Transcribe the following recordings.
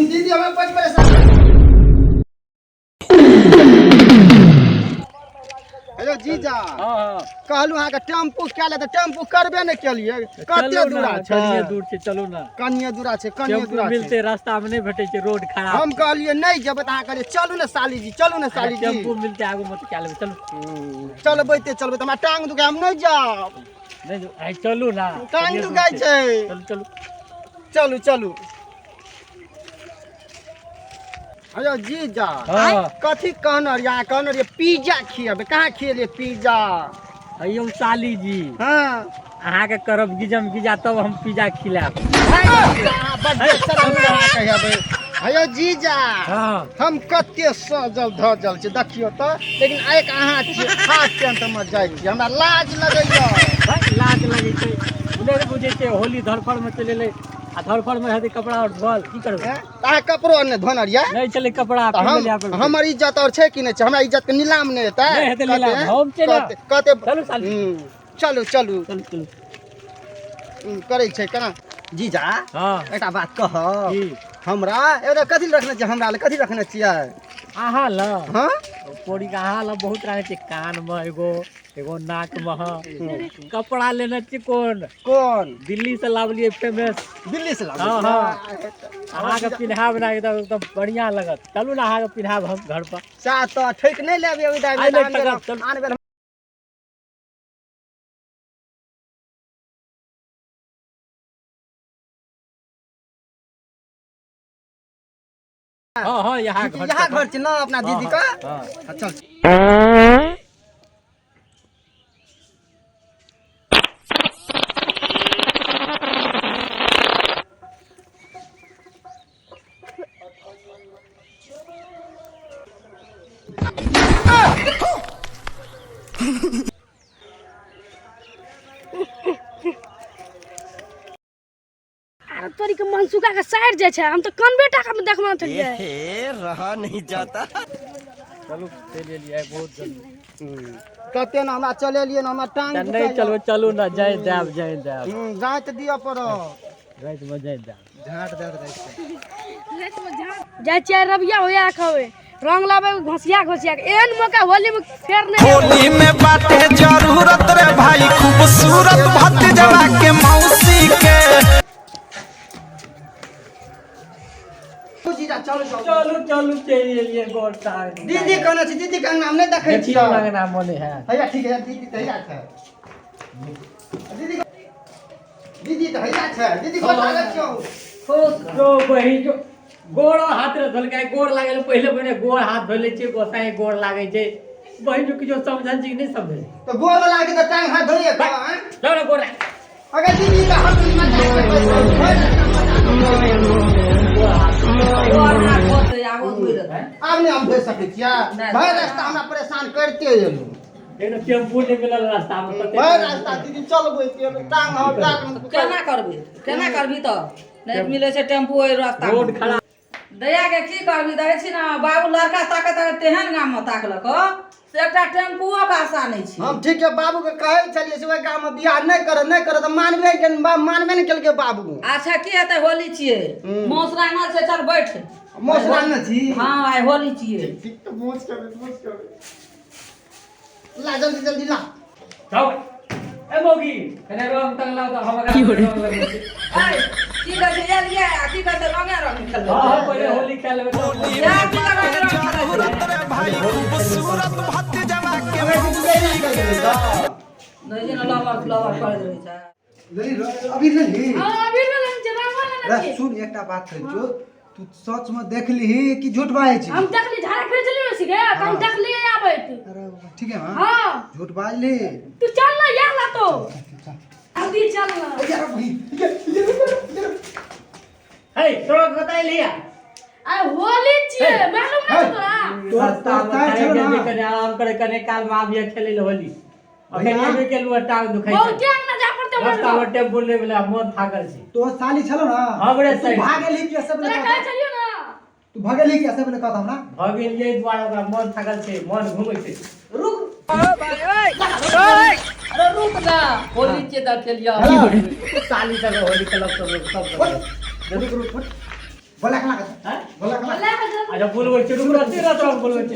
दीदी हमरा बड़ परेशान। हेलो जीजा। हाँ हाँ। कहलू अहाँके टेम्पू कए ले, तऽ टेम्पू करबे नहि केलियै। कते चलू दूरा ना, छै? कनिये दूर छै, चलू ना। कनिये दूरा छै, कनिये टेम्पू दूरा छै। मिलते रास्ता में नहीं भेटै छै, रोड खराब। हम कहलियै नहि जेबै तऽ अहाँ कहलियै चलू ने साली जी, चलू ने साली जी। टेम्पू मिलते आगू में तऽ कए लेबै, चलू। चलबै ते चलबै तऽ हमरा टांग दुखाय, हम नहि जाब। नहीं आइ चलू ना। टांग कनिये दूर दुखाय छै। चलू चलू। चलू चलू। अरे जीजा। हाँ। कथी कहने रहियै अहाँ? कहने रहियै पिज्जा खियेबै, कहाँ खियेलियै पिज्जा? अयौ साली जी। हाँ। अहाँके करब गिजम गिजा तब हम पिज्जा खिलायब। अहाँ बड्ड शरम अहाँ कहियाबै। अयौ जीजा। हाँ। हम कते सजल धजल छी देखियौ तऽ, लेकिन एक अहाँ छियै हाफ पेंट मे जाइ छी, हमरा लाज लगैया। भाइ, लाज लगै छै, नहि बुझै छै। होली धरफड़ में चलि एलै आ धरफड़ में हेतै कपड़ा और धोअल, की करबै? हैं? तऽ अहाँ कपड़ो नहि धोने रहियै? नहि छलै कपड़ा। तऽ पिन्ह लेलियै हम अपन। हमर इज्जत और छै कि नहि छै? हमरा इज्जत के नीलाम नहि हेतै? नहि हेतै नीलाम, कते? हम छै ने। कते कते? चलू साली। चलू चलू। चलू चलू। करै छै केना जीजा? हाँ। एकटा बात कह। की? हमरा एगो कथी रखने छियै? हमरा लए कथी रखने छियै? अहाँ ल। हाँ। पोरी के अहाँ ल बहुत राखै छै, कान में एगो, एगो नाक में। कपड़ा लेने छी कोन? कोन? दिल्ली से लावलियै फेमस। दिल्ली से लाबलियै? हाँ हाँ, अहाँके पिन्हाब ना एकदम एकदम बढ़िया लगत। चलू ना, अहाँके पिन्हाब हम घर पर। चाह तऽ ठोकि नहि लेब एगो दाइ? आइ नहि ठकब, चलू। आन बेर। हाँ हाँ, यहाँ घर। यहाँ घर छै ना अपना दीदी का? हाँ। हाँ, चल। आर तोरी के मनसुखा के साइड जाइ छै, हम तऽ कनबे टाका में देखना छलियै। ए, रहा नहीं जाता। चलू, चलि एलियै बहुत जल्दी। कते ने हमरा चलेलियै ने, हमरा टांग नहि दुखाइया। चलू चलू ना, जाय देब, जाय देब। जाइत दिअ पड़त। रातिमे जाय देब। झाँट दए दै छै। जाइ छियै रबिया होया खबै रंग लाबै घोसिया घोसिया के। एहन मौका होली में फेर नहीं आबै। होली में बाटे जरूरत रे भाई खूबसूरत भतीजवा के मौसी के। जीजा चलू चलू। चलू चलू, चलि एलियै गोर टांग। दीदी कहने छै, दीदी के अंगना हम नहि देखै देखियौ छियै। अंगना मोने है। हैया ठीक है, दीदी तऽ हैया छै। दीदी, दीदी तऽ हैया छै। दीदी गोर लागै छियौ। खुश जो बही जो, गोरो हाथ रे धोलकै, गोर लागल। पहिले पहिने गोर हाथ धोले छियै, गोसाई गोर लागै छै। बहिन जो किछो समझल छी कि नहि समझल? तऽ गोर लागै तऽ टांग हाथ धोइए कऽ आँय? जाउ ने गोर लाग। अगर दीदी तऽ हम मजाक करबै आब नहि हम धोइ सकै छियै। भरि रास्ता हमरा परेशान करिते एलहुँ। एगो टेम्पू नहि मिलल रास्ता मे कते। भरि रास्ता दीदी चलबै टांग हाथ टांग। केना करबै, केना करबी तऽ नहि मिलै छै टेम्पू ओहि रास्ता। रोड खराब। दया के की करबी, देखै छी ने बाबू लड़का ताके ताके तेहन गाम मे ताकलक से एकटा टेम्पुओ के आशा नहि छै। हम ठीक है, बाबू के कहै छलियै से ओहि गाम मे बियाह नहि करत, नहि करत, तऽ मानबे के मानबे नहि केलकै बाबू। अच्छा की हेतै, होली छियै, मौस रांगल छै, चल बैठ। मौस रांगल छी? हँ, आइ होली छियै। ठीक तऽ मौस करबै, मौस करबै। ला जल्दी जल्दी ला। जाउ ए मौगी, कने रंग तंग लाउ तऽ हम एकरा रंग लगबै छी। ऐ, की कहै छै एलियै आ की कहै छै रंगे रंग खेलबै? हँ हँ, पहिले होली खेल लेबै तब। जा, की रंगे रंग खेलै छै? जरूरत रे भाई खूबसूरत भतीजवा के मौसी के। नहि जे ने लबर लबर करैत रहै छै। लली अभी लली। हाँ, अभी लेने छियै, रंगो लेने रे छियै। सुन, एकटा बात कहै छियौ, तू सच में देखलिही कि झूठ बाजै छी? हम देखली, झाड़ा फिरे चलियो सीधे तऽ हम देखलियै आबैत। अरे ठीक है। हाँ। हाँ। झूठ बाजली? तू चल ना यार, ला तो जल्दी चल ना। यार भाई, हे, तोरा कतऽ एलियै? अरे होली छियै, मालूम नहि छौ तोरा? तोर रास्ता मे ताय थाकि छौ गेल ना। छी, कने आराम करे, कने काल मे आबिये खेलै लए होली। अखन एबे केलहुँ, टांग दुखाइ छै। बहुते अंगना जा पड़तै रास्ता मे टेम्पू नहि भेलै, मोन थाकल छै। तोर साली छलो ना? हमरे तू साली। भागेली कि से तोरा पहिले कहै कह। छलियौ ना। तू भागेली कि से पहिले कह हमरा। भऽ गेलियै दुआरे ओकरा मोन थाकल छै, मोन घुमै छै। रुक, अरे रुक ना, होली छियै तऽ खेलियौ। साली सब होली खेलब सब लोग सब। रुक रुक रुक। बोला के लागत हैं? बोला के लागत। अच्छा बोलबै छी, रुक रस्ते रह तोरा बोलबै छी।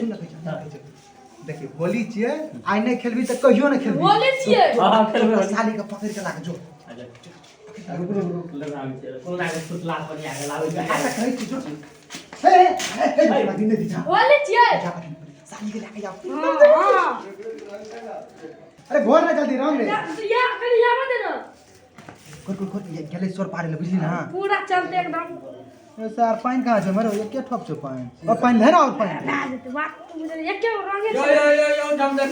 देखिए होली छियै, आइ नहि खेलबी तऽ कहियो नहि खेलबी। होली छियै। हाँ हाँ खेलबै होली। साली के पकड़ के लागे जो। अच्छा रुक रुक रुक लगाबै छी, कोना के सुतला पर आके लाबै छी। आ तऽ कहै छी जो। हे हे हे हे दिन दी जा। होली छियै। जा पकड़, साली के लाके जाओ। हाँ हाँ। अरे घोर ना जल्दी राम रे। या कनी आबऽ दे ना। घोर घोर घोर, ये गेलै स्वर पारे ले बुझली ना। पूरा चलते एकदम। ए सर पानि कहाँ छै मरो, एके ठोप छौ पानि। और पानि ले ना और पानि। ला जेतै बात तू बुझल एके रंगे यो छै। यो यो यो जम देख।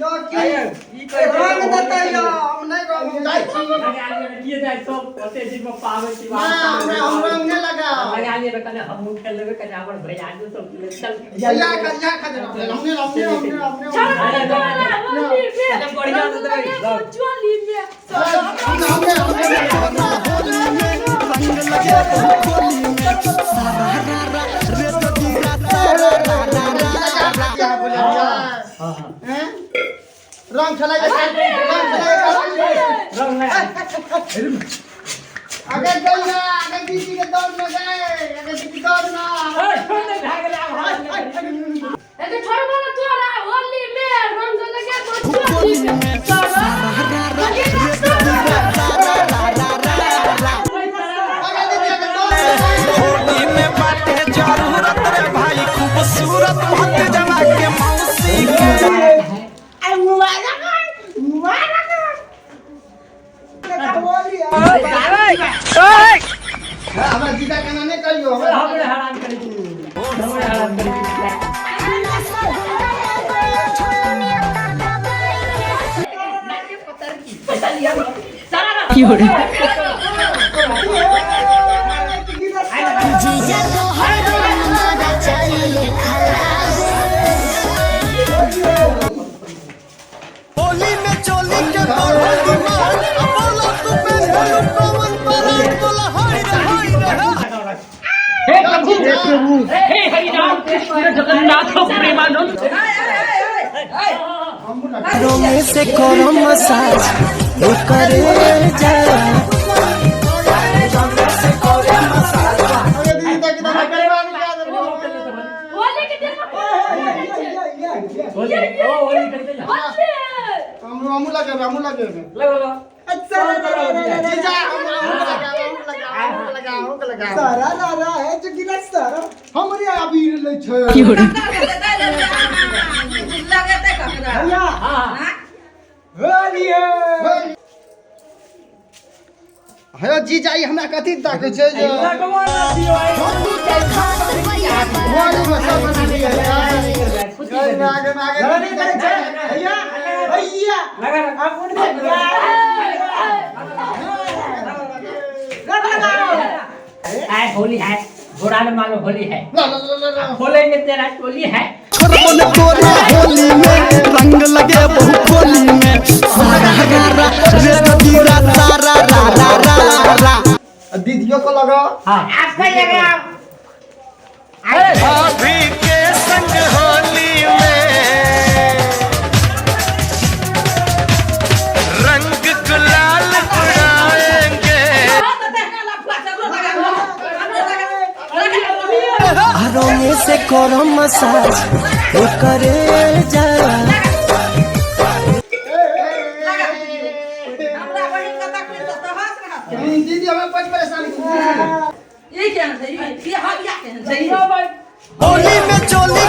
यो की ई कहै छै रंग देतै यो, हम नहि रंग जाइ छी। लगा लिअ ने, किए जाइ सब ओते दिन में पाबै छी। ना, हमरा हम रंग नहि लगाओ। लगा लिअ ने, कने हमहूँ खेल लेबै, कने हमर भैयारियो सब खेल चल। या खा या खा दे, हमने हमने हमने हमने चल तोरा होली में एकदम बढ़िया से देबै। रंग लगे चोली में। हमने हमने हमने होली में रंग लगे होली में सारा रा रा रे जोगीरा सारा रा रा रा रा। क्या बोले हाँ हाँ हैं रंग खेलाइ के रंग खेलाइ के रंग लगा। अगर दौड़ ना, अगर दीदी के दौड़ ना गए, अगर दीदी दौड़ ना। ओए, छोड़ दे, भाग गेलै, आब हाथ लगे। एते छोड़बो ना तोरा होली में रंग लगे चोली में। सारा रा रा रे जोगीरा सारा रा रा रा रा। अगर दीदी अगर दौड़ ना गए। होली में बाटे जरूरत रे भाई खूबसूरत भतीजवा के मौसी के। हमरा जीजा के ना नहि कहियो हमरा। हमरे हरान करै छी, हमरे हरान करै छी। होली में चोली के बढ़ल डिमांड, अब बोला तू पेन्हलू कौन ब्रांड, बोला हाय रे हाय रे हा। हे प्रभु, हे हरि राम कृष्ण जगन्नाथ प्रेमानंद। रोमे से करो मसाज वो करे जा। अगर दीदी तक ना करवा निकाल दे। होली के दिन में होली ओ होली करते जा। होली। हम हमू लगे हमू लगे। लगो लगो। जीजा हम हमू लगा हमू लगा हमू लगा हमू लगा। सारा रा रा है जोगीरा सारा हमरे अबीर लै छै। लगेतै ककरा? भैया हाँ होली है। हेयो जीजा ई हमरा कथी ताकै छै जे लगबो ना दियो आई। होली में सब बना लिया। आगे आगे लगा नहीं करे छै भैया भैया। लगा ना। आप उनके रंग लगाओ। आए होली है, बुरा न मानो होली है, ला ला ला ला। खोलेंगे तेरा चोली है। छोड़बन तोरा होली में रंग लगे बहु होली में सारा रा रा रे जोगीरा सारा रा रा रा रा। दीदियों को लगा। हाँ आपका लगा। भाभी के संग होली में रंग गुलाल उड़ाएंगे। रोमे से करो मसाज वो करे जा। हमरा बहिन के तकलीफ तऽ तहस रहत। दीदी हमें बड़ परेशान की। ई केहन छै? ई हबिया केहन छै? होली में चोली